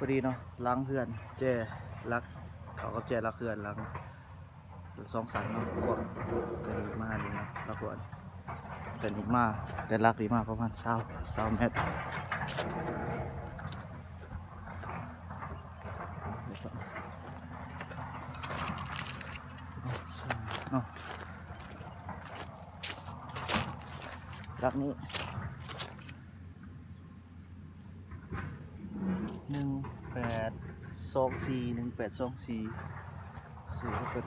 ພໍດີເນາະ ຫຼັງເຮືອນ ແຈຫຼັກ ເຂົ້າກັບແຈຫຼັກເຮືອນຫຼັງສອງຊັ້ນເນາະ ກວ້າງ ຕົວນີ້ມານີ້ເນາະ ຫຼັກກວ້າງ ຕົວນີ້ມາ ແຕ່ຫຼັກນີ້ມາປະມານຊາວ ຊາວແມັດເນາະ ຫຼັກນີ້ ໜຶ່ງແປດສອງສີ່ ໜຶ່ງແປດສອງສີ່ ຊື້ເພິ່ນ